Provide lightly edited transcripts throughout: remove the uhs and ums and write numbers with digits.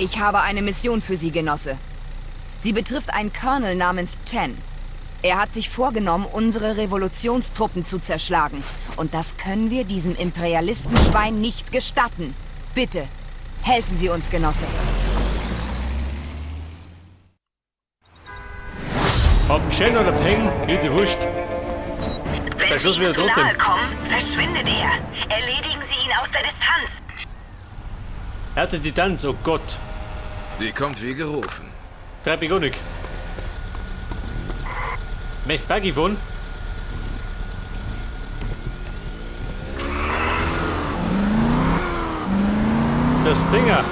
Ich habe eine Mission für Sie, Genosse. Sie betrifft einen Colonel namens Chen. Er hat sich vorgenommen, unsere Revolutionstruppen zu zerschlagen. Und das können wir diesem Imperialistenschwein nicht gestatten. Bitte, helfen Sie uns, Genosse. Ob Chen oder Peng, mir die Wurscht. Wenn Der Schuss Sie wieder ihm zu nahe trotzdem. kommen, verschwindet er. Erledigen Sie ihn aus der Distanz. Er hatte die Tanz, oh Gott. Die kommt wie gerufen. Treib ich auch nicht. Möcht Buggy fahren? Das Dinger.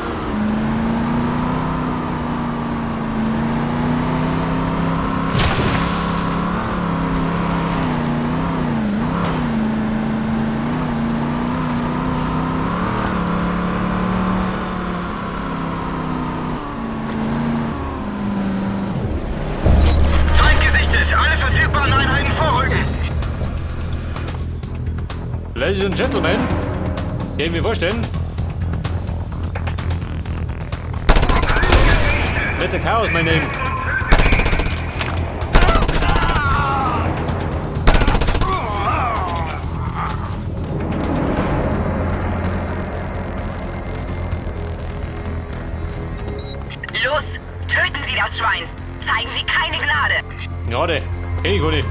Feind gesichtet! Alle verfügbaren Einheiten vorrücken! Ladies and Gentlemen, kann ich mir vorstellen. Let the Chaos, my name. Los, töten Sie das Schwein. Zeigen Sie keine Gnade. Gnade, kenn ich gar nicht.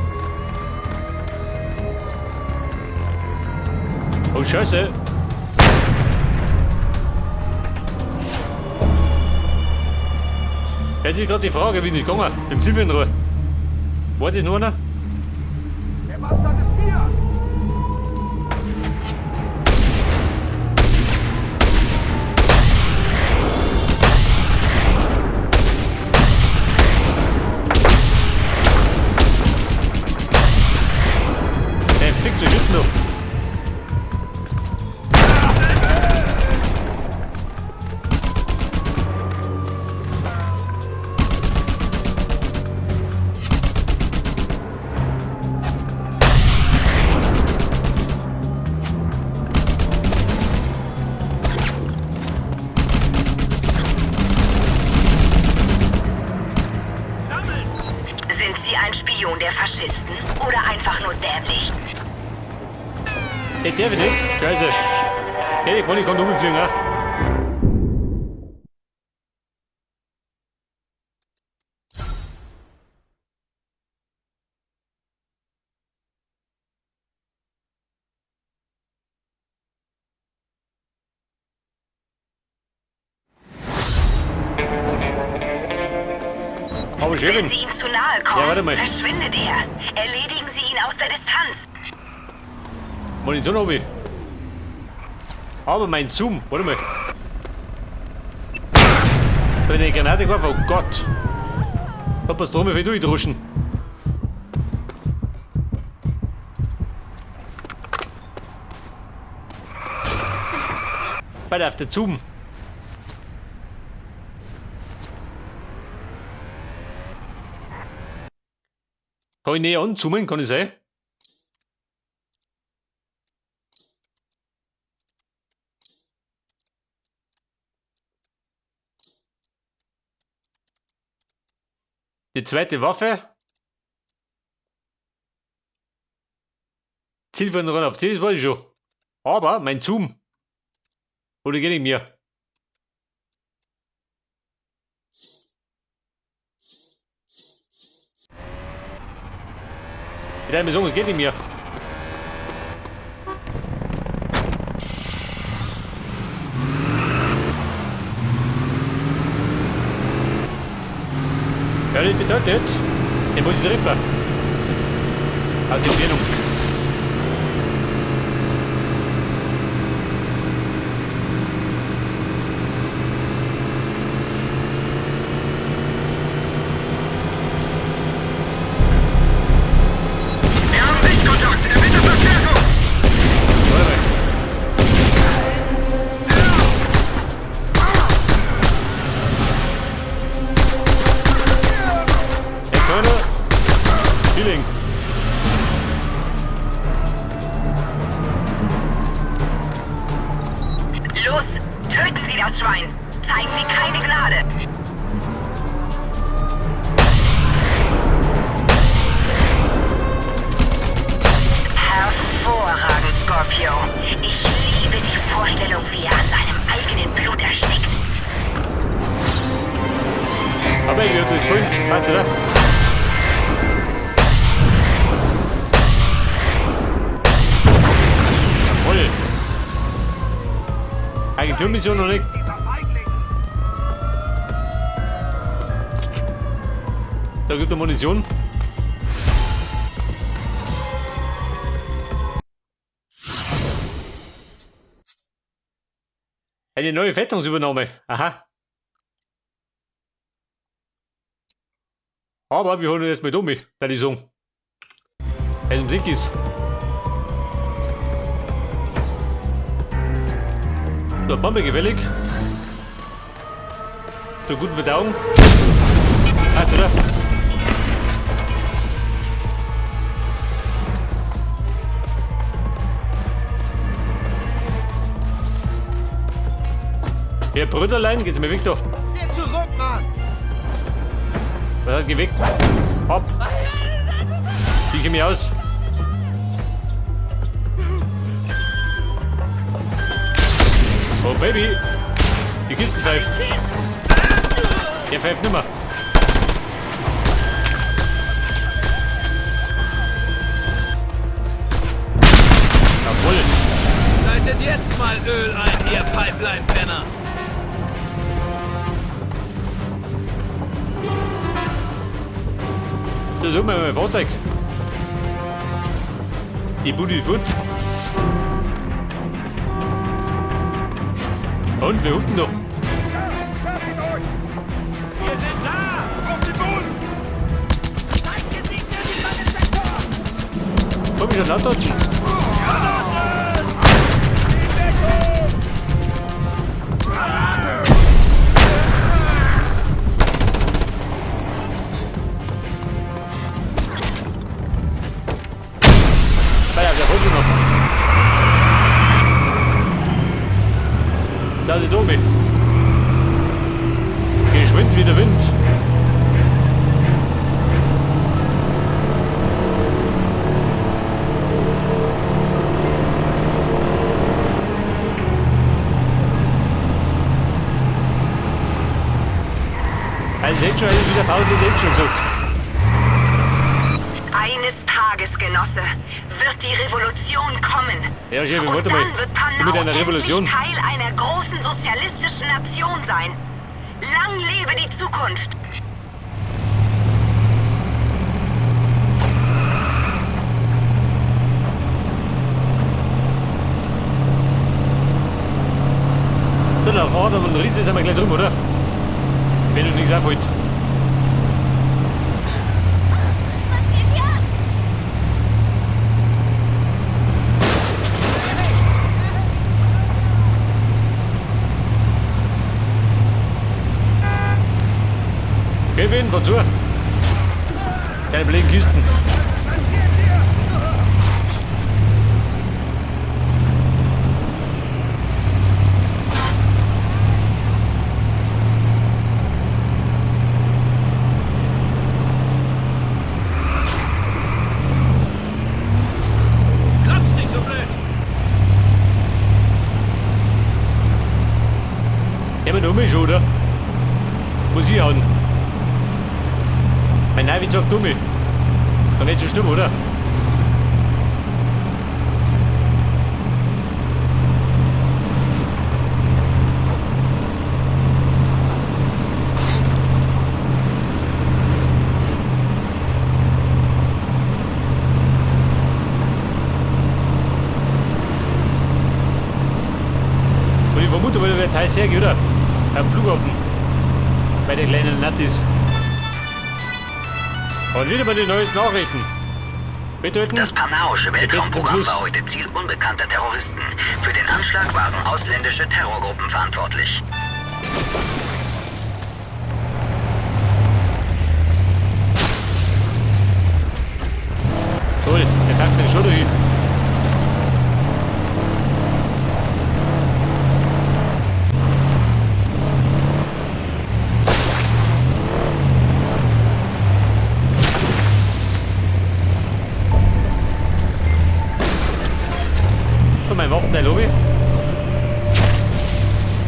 Oh Scheiße. Hätte ich gerade die Frage, wie nicht gegangen. Im Zielfernrohr. War das nur einer? Der Bastard ist hier! Hey, fix, wir schützen noch. Sind Sie ein Spion der Faschisten oder einfach nur dämlich? Hey, darf ich nicht? Scheiße. Kenn ich, ich kann rumfliegen, ah. Aber schön. Wenn Sie ihm zu nahe kommen, Ja, warte mal. verschwindet er. Erledigen Sie ihn aus der Distanz. Munition hab ich. Aber mein Zoom, warte mal. Da hab ich eine Granate geworfen, oh Gott. Hab was drum, ich will durchdruschen. Weiter auf der Zoom. Kann ich näher anzoomen, kann ich sein? Die zweite Waffe. Zielfernrohr auf C, das weiß ich schon. Aber mein Zoom. Oder geht nicht mehr? Ich darf mir sagen, es geht nicht mehr. Ja, das bedeutet, den muss ich treffen. Aus Entfernung. Wir haben Sichtkontakt! Bitte Verstärkung! Warte mal. Hey, Colonel. Healing. Los, töten Sie das Schwein. Zeigen Sie keine Gnade. Hervorragend, Scorpio. Ich liebe die Vorstellung, wie er an seinem eigenen Blut erstickt. Aber ich würde gefallen. Warte, oder? Jawohl. Agenturmission noch nicht. Da gibt es Munition. Eine neue Festungsübernahme. Aha. Aber wir holen uns erstmal um, würde ich sagen. Weil es im Sick ist. So, Bombe gefällig. Zur guten Verdauung. Passt, oder? Ja, Brüderlein, geht's mir weg da. Geh zurück, Mann! Was hat geweckt? Hopp. Wie komme ich aus? Oh Baby! Die Kiste pfeift. Der pfeift nimmer. Jawohl. Leitet jetzt mal Öl ein, ihr Pipeline-Penner! Da suchen wir mein Fahrzeug. Die Bude ist fort. Und wir hucken da. Wir sind da! Auf den Boden! Komm ich schon laut dort? Ja, der holt noch. Da ist oben. Geschwind wie der Wind. Also jetzt schon, wieder Pause, jetzt schon gesagt. Eines Tages, Genosse, wird die Revolution kommen. Ja, Chef, Und warte mal. dann wird Panau Mit einer Revolution. Teil einer großen sozialistischen Nation sein. Lang lebe die Zukunft. So, nach Adam und Riese sind wir gleich drüben, oder? Wenn du nichts auffällt. Kevin, fahr zu. Keine blöden Kisten. Klatsch nicht so blöd! Ja, aber nur schon, oder? Muss ich hauen. Mein Navi sagt dumme. Kann nicht so stimmen, oder? Und ich vermute, weil der wird heiß hergeht, oder? Am Flughafen. Bei der kleinen Nattis. Und wieder mal die neuesten Nachrichten. Bedeuten, Das panauische Weltraumprogramm Schluss. war heute Ziel unbekannter Terroristen. Für den Anschlag waren ausländische Terrorgruppen verantwortlich. Toll, der tagt den schon durch.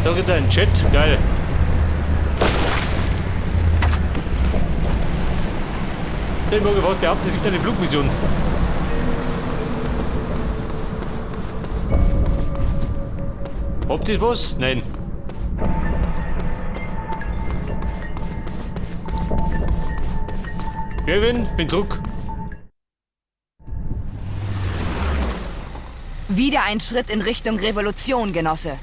Da geht ein Chat, geil. Ich mag gefragt behaupten, es gibt eine Flugmission. Habt ihr was? Nein. Kevin, bin zurück. Wieder ein Schritt in Richtung Revolution, Genosse.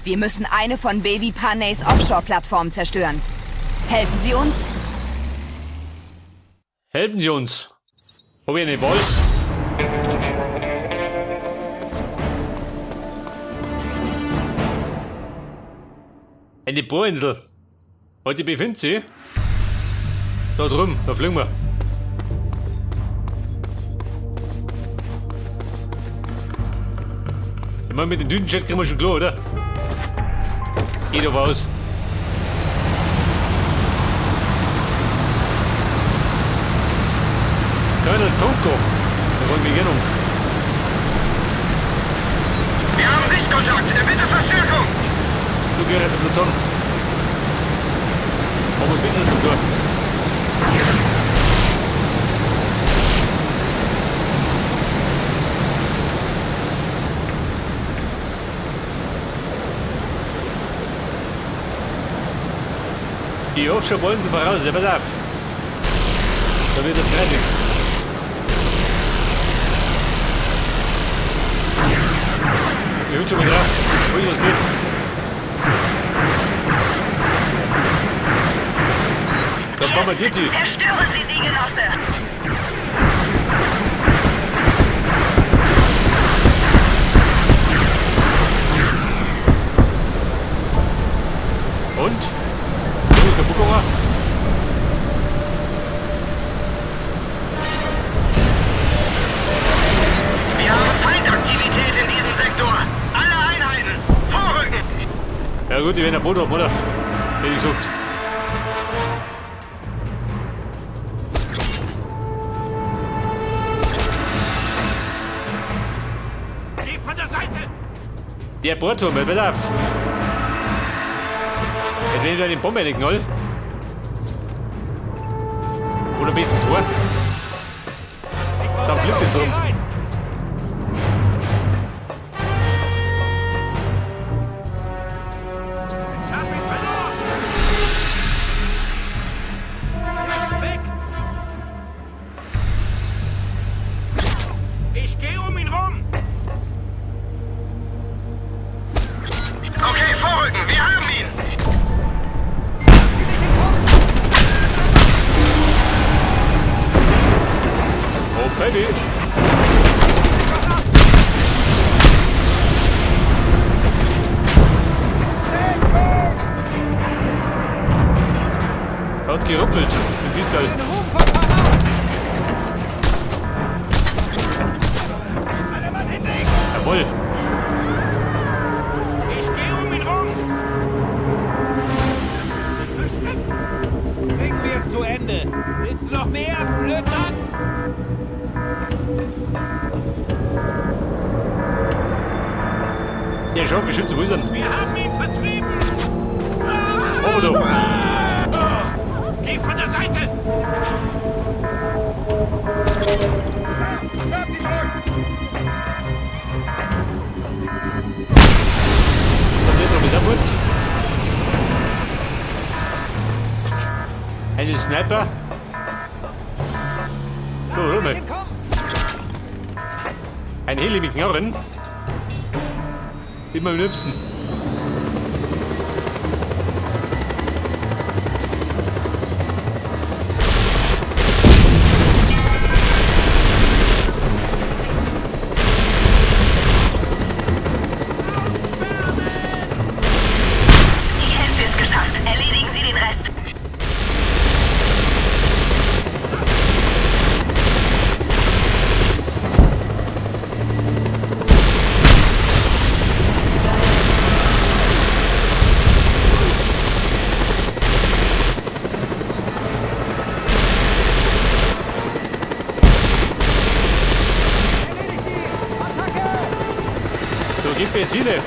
Wir müssen eine von Baby Paneys Offshore-Plattformen zerstören. Helfen Sie uns? Helfen Sie uns. Hab ich eine Wahl? Eine Bohrinsel. Heute befindet sie. Da drüben, da fliegen wir. Ich meine, mit dem Düsenjet kriegen wir schon klar, oder? Geht doch aus. Colonel Tonko. Da wollen wir gerne um. Wir haben Sichtkontakt. Bitte Verstärkung. Du gehst der Pluton. Aber ein bisschen zum Tor. Die Offshore wollen voraus, ja, pass auf. Da wird das fertig. Ich hab schon mal drauf. Ui, was geht? Da bombardiert sie. Zerstören Sie sie, Genosse! Und? Wo ist kaputt gegangen? Wir haben Feindaktivität in diesem Sektor. Alle Einheiten, vorrücken! Ja gut, die werden ein Boot haben, oder? Hätte ich gesagt. Geh von der Seite! Der Bohrturm, pass auf. Jetzt wenn ich da den Bombe knall. Oder am besten zwei. Dann fliegt es drum. Ich gehe um ihn rum! Okay, vorrücken, wir haben ihn! Oh, Baby. Hat geruppelt im Pistol. Jawohl. Ich gehe um ihn rum! Bringen wir es zu Ende. Willst du noch mehr, Blödmann? Der scharfe Schütze, wo ist er denn? Wir haben ihn vertrieben! Oh, da. Geh von der Seite! Und der drauf ist auch gut. Eine Sniper. So, hol mal. Ein Heli mit Knarren. Immer am liebsten. Die Hälfte ist geschafft. Erledigen Sie den Rest. So, gib mir Ziele.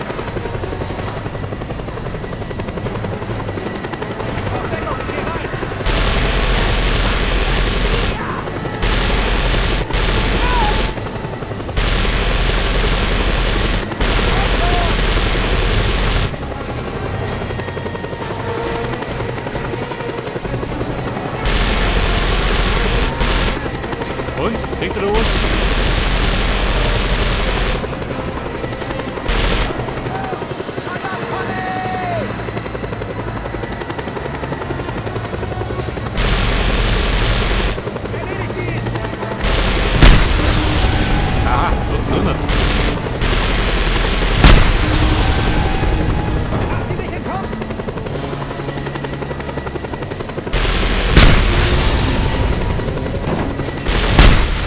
Kriegt er da was? Aha, unten drunter.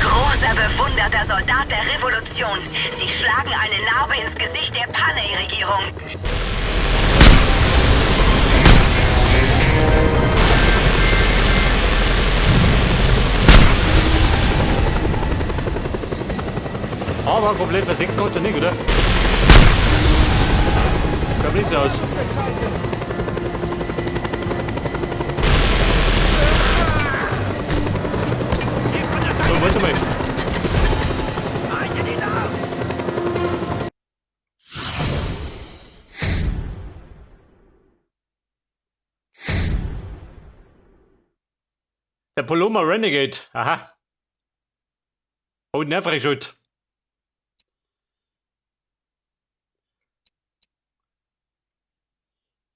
Großer bewunderter Soldat der Revolution. Sie schlagen eine Narbe ins Gesicht der Panay-Regierung. Aber komplett versenken kannst du nicht, oder? Schaut nicht so aus. So, warte mal. Der Paloma Renegade. Aha. Hab ich den auch freigeschaltet.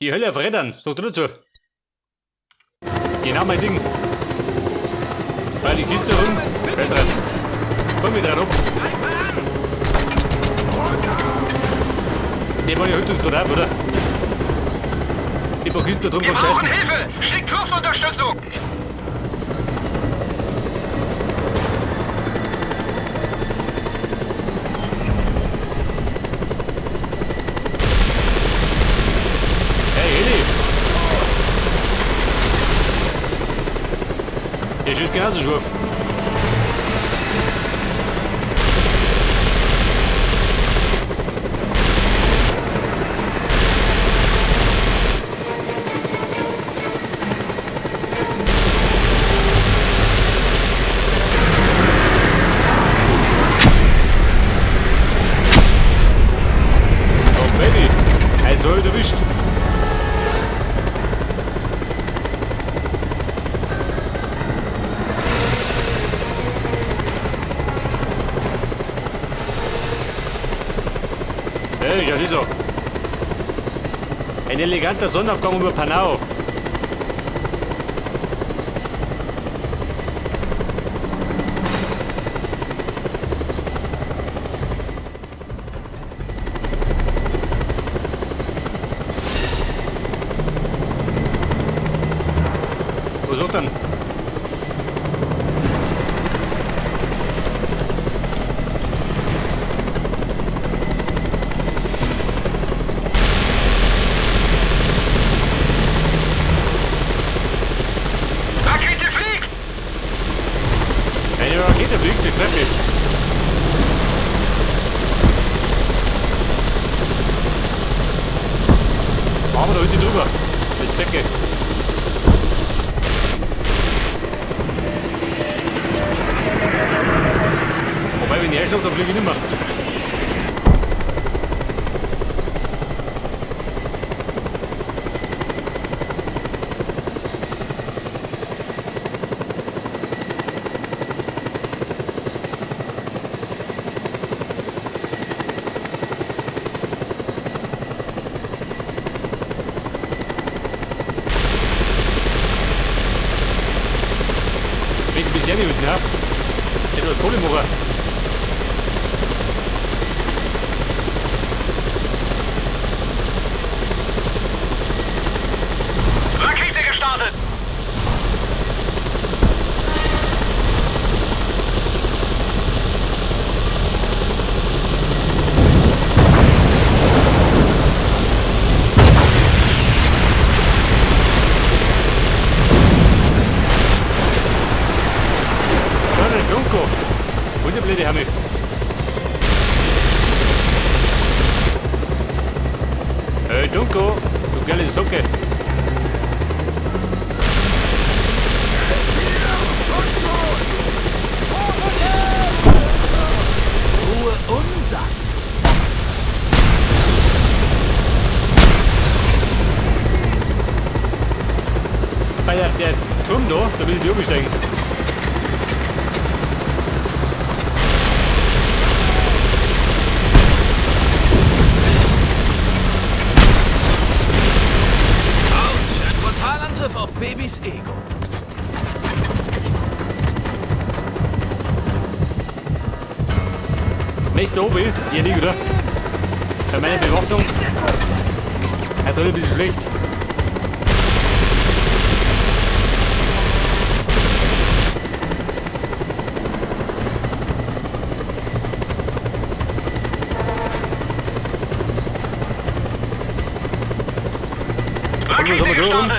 Die Hölle auf Rädern, sagt er dazu. Genau mein Ding. Weil die Kiste rum, dran. Komm wieder ab. Die war ja heute gerade auf, oder? Die paar Kisten da drum Wir kommt brauchen scheißen. Hilfe! Schickt Luftunterstützung! Hey, Heli! Der schießt genauso scharf. Oh Baby, also hab ich erwischt. Hey, ja, so. Ein eleganter Sonnenaufgang über Panau. Was sagt denn? Rakete fliegt! Eine Rakete fliegt, ich treffe mich. Aber da hinten drüber. Das Säcke. Wobei, wenn ich einschlag, dann fliege ich nicht mehr. Bin bisher nicht unten, ja? Etwas Kohle machen. Rakete gestartet! Colonel Dunko. Wo ist der blöde Hermel? Hey Dunko, du geile Socke. Ruhe unser. Bei der Turm da, da will ich nicht umsteigen. Babys Ego. Möchtest du oben? Ihr nicht, oder? Bei meiner Bewaffnung. Er tut ein bisschen schlecht. Komm, was haben wir da oben?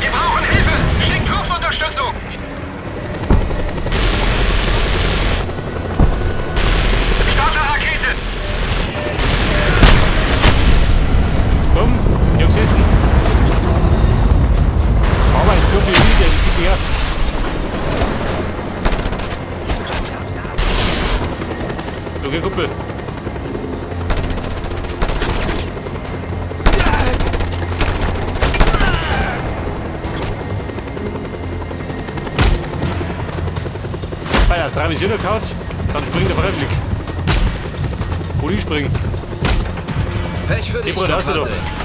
Wir brauchen Hilfe! Schickt Luftunterstützung! Starte Rakete! Komm, Jungs, essen. Aber jetzt kommt die wieder, die gib mir. Okay, Kumpel. Ah ja, 3 Missionen gehauen, dann springt er freiwillig. Wo ich springen. Pech für dich, Gib raus, Compadre. da.